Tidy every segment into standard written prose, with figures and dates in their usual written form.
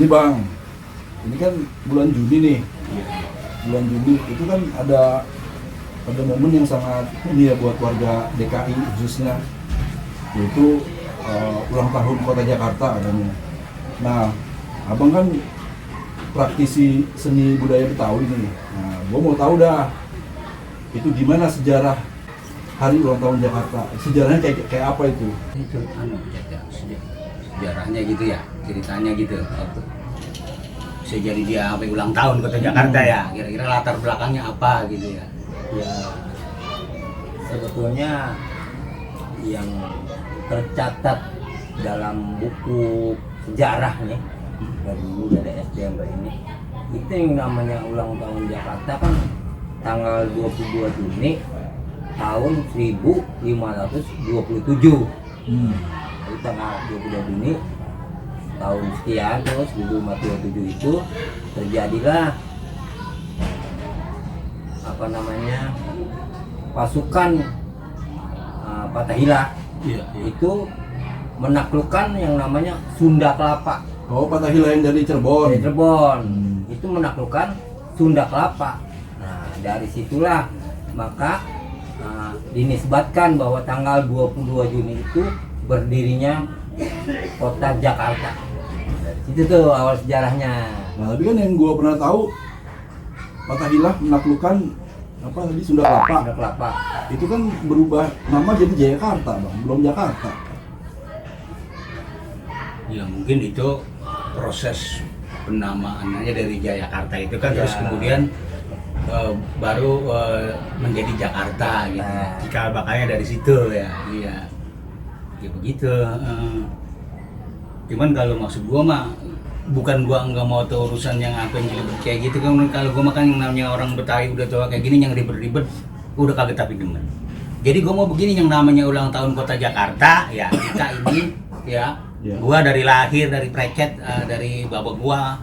Ini Bang, ini kan bulan Juni nih. Bulan Juni itu kan ada momen yang sangat ini ya buat warga DKI khususnya, yaitu ulang tahun Kota Jakarta katanya. Nah, Abang kan praktisi seni budaya Betawi nih. Nah, gua mau tahu dah, itu gimana sejarah hari ulang tahun Jakarta? Sejarahnya kayak apa itu? Itu sejarahnya gitu ya, ceritanya gitu. Bisa jadi dia apa ulang tahun Kota Jakarta ya, kira-kira latar belakangnya apa gitu ya. Ya, sebetulnya yang tercatat dalam buku sejarah nih dari dulu dari SD sampai ini, itu yang namanya ulang tahun Jakarta kan tanggal 22 Juni tahun 1527. Jadi tanggal 22 Juni tahun sekian, terus 1527 itu terjadilah apa namanya pasukan Fatahillah itu menaklukkan yang namanya Sunda Kelapa. Oh, Fatahillah yang dari Cirebon. Dari Cirebon itu menaklukkan Sunda Kelapa. Nah, dari situlah maka dinisbatkan bahwa tanggal 22 Juni itu berdirinya Kota Jakarta. Dari situ tuh awal sejarahnya. Nah, tapi kan yang gua pernah tahu, Fatahillah menaklukkan apa tadi Sunda Kelapa. Sunda Kelapa. Itu kan berubah nama jadi Jayakarta, Bang. Belum Jakarta. Ya mungkin itu proses penamaannya dari Jayakarta itu kan Ya. terus kemudian baru menjadi Jakarta gitu. Nah. Cikal bakalnya dari situ ya. Iya. Ya begitu. Cuman kalau maksud gua mah bukan gua nggak mau tahu urusan yang apa yang ribet kayak gitu kan. Kalau gua makan yang namanya orang Betawi udah tua kayak gini yang ribet-ribet udah kagak tapi demen. Jadi gua mau begini, yang namanya ulang tahun Kota Jakarta ya kita ini ya. Gua dari lahir, dari precet, dari bapak gua,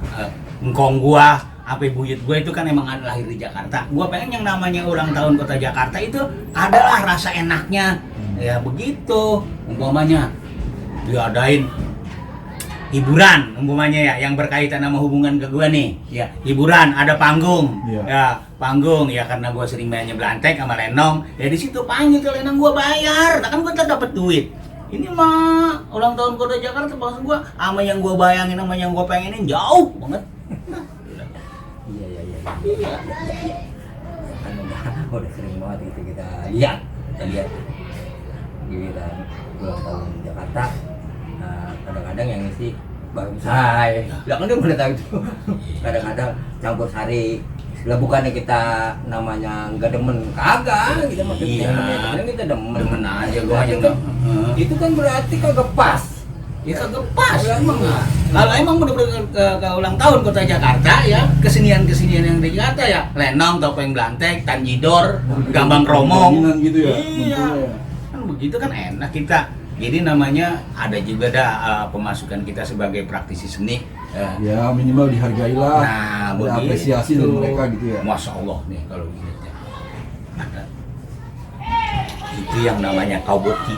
engkong gua, apa buyut gua itu kan emang ada lahir di Jakarta. Gua pengen yang namanya ulang tahun Kota Jakarta itu adalah rasa enaknya. Ya begitu. Umpamanya diadain hiburan umpamanya ya yang berkaitan sama hubungan ke gua nih. Ya, hiburan ada panggung. Ya, panggung ya karena gua sering mainnya belantek sama lenong. Ya di situ panggil ke lenong gua bayar. Nah, kan gua tetap dapat duit. Ini mah ulang tahun Kota Jakarta maksud gua sama yang gua bayangin sama yang gua pengenin jauh banget. Iya. Kan udah sering banget itu kita lihat giliran ulang tahun Jakarta. Nah, kadang-kadang yang ngisi barongsai. Lah kan dia udah tahu itu. Kadang-kadang campur sari. Lah bukannya kita namanya enggak demen, kagak kita mah kita demen Aja gua yang itu kan berarti kagak pas. ya kagak pas emang nggak. Kalau emang bener-bener ke ulang tahun Kota Jakarta ya kesenian-kesenian yang di Jakarta ya lenong, topeng belantek, tanjidor, gambang kromong gitu ya. Iya kan begitu kan enak kita. Jadi namanya ada juga pemasukan kita sebagai praktisi seni. Ya minimal dihargai lah. Nah, ada apresiasi dari mereka gitu ya. Masya Allah nih kalau gitu ya. Itu yang namanya kabuki,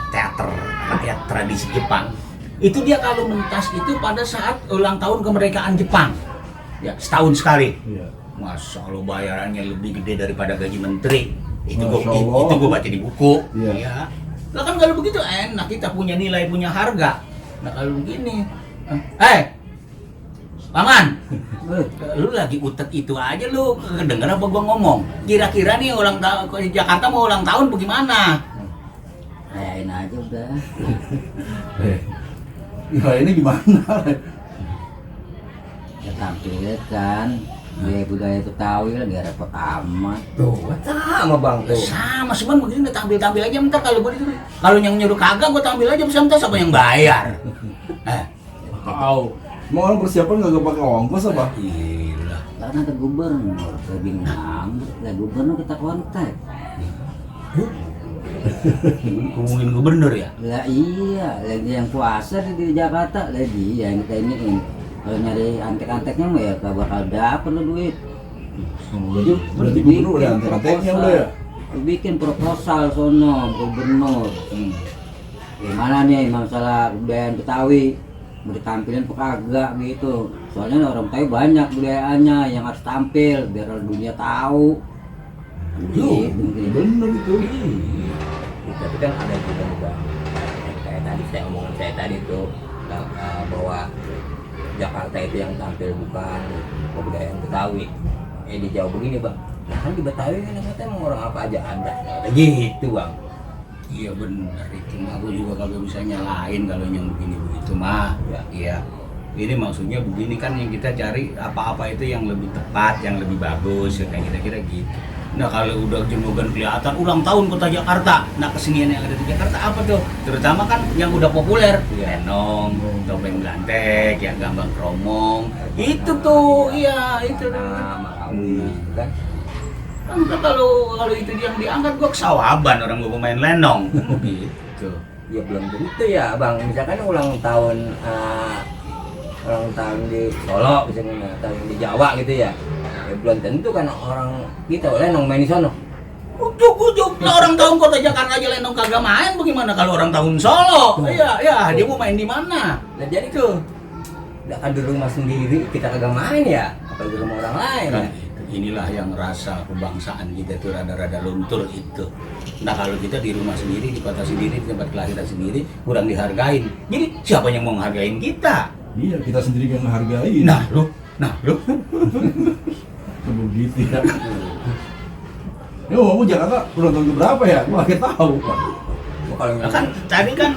teater rakyat tradisi Jepang. Itu dia kalau mentas itu pada saat ulang tahun kemerdekaan Jepang. Ya, setahun sekali. Iya. Masya Allah bayarannya lebih gede daripada gaji menteri. Itu Masya Allah. itu gua baca di buku. Iya. Ya. Lah kan kalau begitu enak, kita punya nilai, punya harga. Nah kalau begini, Paman, lu lagi utek itu aja lu, kedenger apa gua ngomong? Kira-kira nih ulang tahun Jakarta mau ulang tahun bagaimana? Rayain aja udah. Ya ini gimana? Ya tampil kan. Budaya Betawi lah gak repot amat. Tuh, sama Bang tuh. Sama cuman begini tampil-tampil aja bentar kalau gua itu. Kalau yang nyuruh kagak gua tampil aja bisa bentar siapa yang bayar. Mau orang persiapan nggak pakai ongkos apa? Gila. Karena ada gubernur, saya bilang, lah gubernur kita kontak. Ngomongin gubernur ya? Lah iya, lagi yang puasa di Jakarta, lagi yang kita iniin. Kalau nyari antek-anteknya mah ya gak bakal dapet lo duit. Berarti gubernur udah antek-anteknya udah ya? Bikin proposal sono gubernur. Gimana nih masalah kebudayaan Betawi? mau ditampilin apa kagak gitu. Soalnya orang Betawi banyak budayaannya yang harus tampil biar orang dunia tahu. Yo, Gitu. bener itu. Tapi kan ada juga bang, kayak tadi omongan saya tadi tuh bahwa Jakarta itu yang tampil bukan kebudayaan Betawi. Dijawab begini bang, nah kan di Betawi kan katanya emang orang apa aja ada, gitu bang. Iya benar itu mah, aku juga kagak bisa nyalain kalau yang begini begitu mah. Ya. Iya. Ini maksudnya begini kan yang kita cari apa-apa itu yang lebih tepat, yang lebih bagus, ya kayak kira-kira gitu. Nah kalau udah jenugan kelihatan ulang tahun kota Jakarta, nah kesenian yang ada di Jakarta apa tuh? Terutama kan yang udah populer, lenong, topeng belantek, yang gambar kromong, itu tuh, iya itu. Nah, Makawi, gitu kan. Kan kalau itu yang diangkat gua kesawaban orang gua pemain lenong, gitu. Ya belum tentu ya bang, misalkan ulang tahun di Solo misalnya, atau di Jawa gitu ya, ya belum tentu kan orang kita lenong main di sono. Ujuk-ujuk lah orang tahun kota Jakarta aja lenong kagak main, bagaimana kalau orang tahun Solo? Iya, dia mau main di mana? Nah jadi tuh, udah kan di rumah sendiri kita kagak main ya, apalagi di rumah orang lain Nah, ya. inilah yang rasa kebangsaan kita tuh rada-rada luntur itu. Nah kalau kita di rumah sendiri, di kota sendiri, di tempat kelahiran sendiri, kurang dihargain. Jadi siapa yang mau menghargain kita? Iya, kita sendiri yang menghargai. Nah lu. Begitu ya. Ya ngomong Jakarta ulang tahun berapa ya? Gua nggak tahu. Kalau Nah, kan tadi kan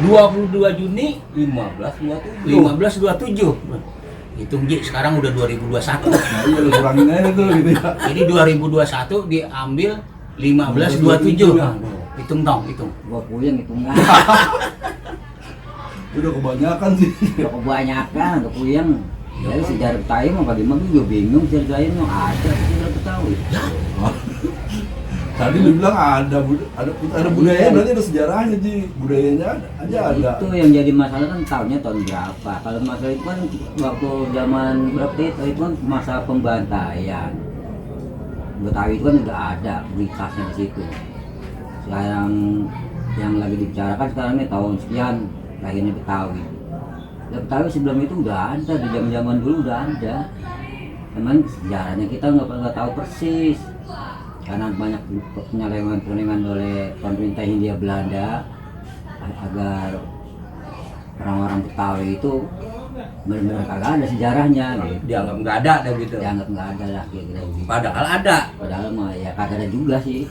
22 Juni 15-27. 1527. Hitung Ji, sekarang udah 2021. Nah iya lu kurangin aja tuh gitu ya. Jadi 2021 diambil 1527. Hitung dong, hitung. Gua puyeng hitungnya. Udah kebanyakan sih. Udah kebanyakan, udah puyeng. Jadi sejarah Betawi mah bagaimana juga bingung ceritanya mah ada sejarah Betawi. Tadi lu bilang ada budaya, berarti ada sejarahnya Ji. Budayanya ada. Itu yang jadi masalah kan tahunnya tahun berapa. Kalau masalah itu kan waktu zaman berapa itu kan masa pembantaian. Betawi itu kan udah ada berikasnya di situ. Sekarang yang lagi dibicarakan sekarang ini tahun sekian lahirnya Betawi. Ya, Betawi sebelum itu udah ada, di zaman dulu udah ada. Memang sejarahnya kita nggak tahu persis karena banyak penyelewengan oleh pemerintah Hindia Belanda agar orang-orang Betawi itu benar-benar kagak ada sejarahnya gitu. Dianggap nggak ada gitu. Dianggap nggak ada lah kira-kira gitu. Padahal ada. Padahal mah ya kagak ada juga sih.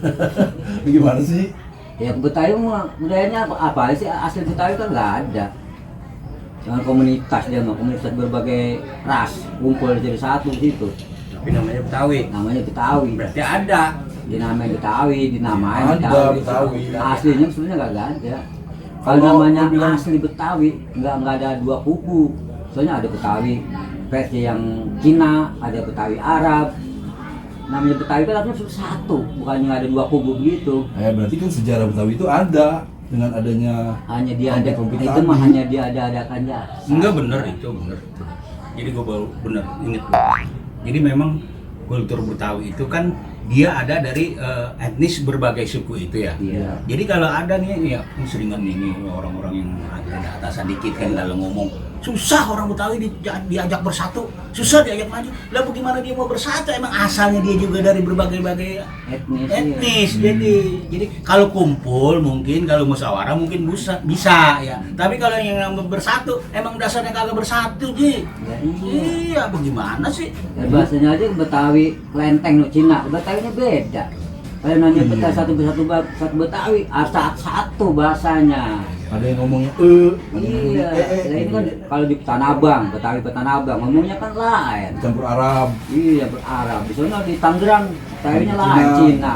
Gimana sih? Ya Betawi mah budayanya apa sih, asli Betawi kan nggak ada. Dengan komunitas dia mah, komunitas berbagai ras kumpul jadi satu di situ. Tapi namanya Betawi. Namanya Betawi. Berarti ada. Dinamain Betawi, dinamain Ada Betawi. Betawi. Aslinya sebenarnya nggak ada. Kalau Kalau namanya lu bilang- asli Betawi nggak ada dua kubu. Soalnya ada Betawi versi yang Cina, ada Betawi Arab. Namanya Betawi kan artinya satu, bukannya ada dua kubu begitu. Berarti kan sejarah Betawi itu ada dengan adanya Hanya diadakan Kelompok itu tadi. mah hanya diada-adakan ya. Enggak bener itu, bener. Jadi gue baru bener inget. Jadi memang kultur Betawi itu kan dia ada dari etnis berbagai suku itu ya. Iya. Jadi kalau ada nih ya seringan ini orang-orang yang ada atasan dikit kan kalau ngomong susah orang Betawi diajak bersatu, susah diajak maju. Lah bagaimana dia mau bersatu? Emang asalnya dia juga dari berbagai-bagai etnis. Jadi kalau kumpul mungkin, kalau musyawarah mungkin bisa ya. Tapi kalau yang bersatu emang dasarnya kagak bersatu Ji. Ya, iya. Iya, bagaimana sih? Ya, bahasanya aja Betawi kelenteng no Cina, Betawinya beda. Kalau nanya Betawi satu Betawi, satu bahasanya. ada yang ngomongnya Iya, nah ini kan kalau di Tanah Abang, Betawi Tanah Abang ngomongnya kan lain. campur Arab. Iya berarab. Di sana di Tangerang Betawinya lain Cina. Cina.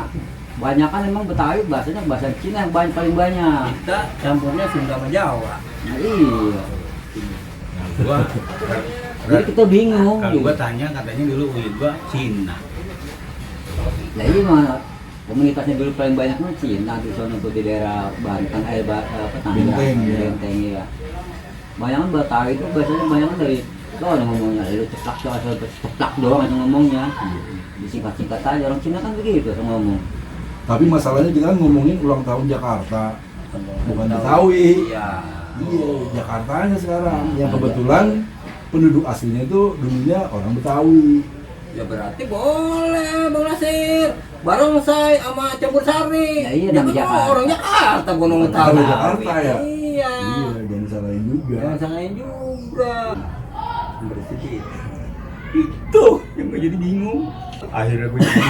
Banyak kan emang Betawi bahasanya bahasa Cina yang paling banyak. Kita campurnya Sunda sama Jawa. Nah, iya. Gua Jadi kita bingung. kalau gua tanya katanya dulu uyut gua Cina. Nah iya mah komunitasnya dulu paling banyak mah Cina di sana tuh di daerah Banten, Benteng, ya. Benteng ya. Banyak kan Betawi itu biasanya banyak kan dari doang ngomongnya, lu ceplak doang aja ngomongnya. Disingkat-singkat aja, orang Cina kan begitu ngomong. Tapi masalahnya kita kan ngomongin ulang tahun Jakarta, bukan Tahu. Betawi. Iya. Iya, Jakartanya sekarang. Yang kebetulan penduduk aslinya itu dulunya orang Betawi. Ya berarti boleh Bang Nasir. Barongsai sama campur sari. Ya iya, Dia nama kan Jakarta. orang Jakarta gua nggak tahu. Orang Jakarta ya? Iya. Iya, jangan salahin juga. Jangan salahin juga. Bersedih. Itu yang gue jadi bingung. Akhirnya gue jadi